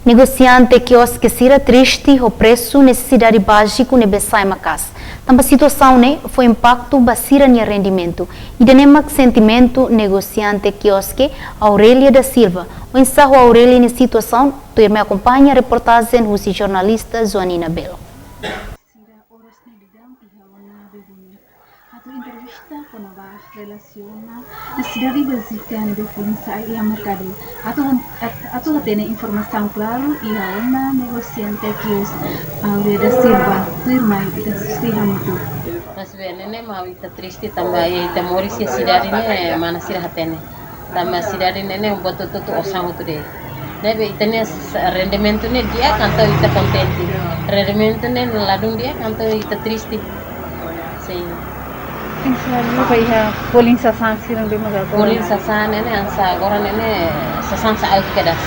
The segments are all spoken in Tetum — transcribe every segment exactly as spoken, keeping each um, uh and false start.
Negosiante kioske sira triste ho presu nesesidade báziku ne'ebé sa'e maka'as. Tanba situasaun ne'e fó impaktu ba sira-nia rendimentu. Ida-ne'e mak sentimentu negosiante kioske Aurelia da Silva. Oinsá ho Aurelia nia situasaun, tuirmai akompaña reportajen husi jornalista Joanina Belo. Sira oras ne'e daudaun iha ona bebun. Atu entrevista kona-ba relasiona nesesidade bázika ne'ebé folin sa'e iha merkadu. Atu han-, at-, atu hatene informasaun klaru iha ona negosiante kios Aurelia da Silva. Tuirmai ita sei hamutuk. Mas be ne'e mak ita triste tanba ita moris iha sidade ne'e mana sira hatene. Tanba sidade ne'e ne'e buat hotu-hotu osan hotu de'it. Ne'ebé ita-nia sa-, rendimentu ne'e di'ak entaun ita kontente. Rendimentu ne'e ladún di'ak entaun ita triste. Sin. Insya Allah, ba iha folin sasán sira ne'ebé mak agora. Folin sasán ne'e ne'e hanesan agora ne'e ne'e sasán sa'e kedas.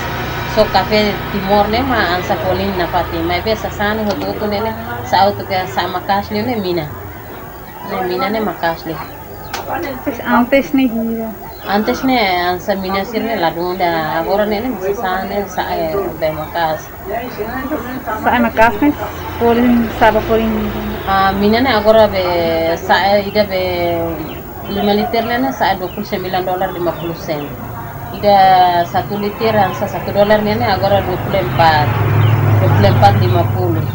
Só kafé Timor ne'e mak hanesan folin nafatin. Maibé sasán ne'e hotu-hotu ne'e ne'e sa'e kedas, sa'e maka'as ne'e ne'e mina. Ne'e mina ne'e maka'as de'it. Antes, antes ne'e hira? Antes ne'e hanesan mina sira ne'e ladún ida, agora ne'e ne'e sasán ne'e sa'e, eh, bee maka'as. Sa'e maka'as ne'e folin, sa'e ba folin. Ah, mina ne'e agora be sa'e ida be lima liter ne'e ne'e sa'e dua puluh sembilan dolar lima puluh sen. Ida satu liter hanesan satu dolar ne'e ne'e agora dua puluh empat, dua puluh empat lima puluh.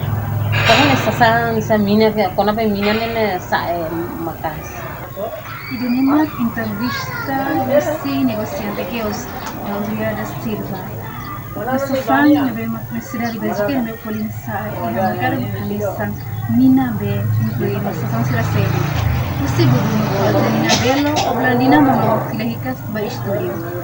Karena sasán hanesan mina ke, kona-ba mina ne'e ne'e sa'e maka'as. Ida-ne'e mak entrevista husi negosiante kios Aurelia da Silva. Sasán ne'ebé mak nesesidade bázika ne'ebé folin sa'e iha merkadu hanesan mina be inklui sasán sira seluk. Husi bubun Joanina Belo, Oblanina Mano, fila hikas ba estúdiu.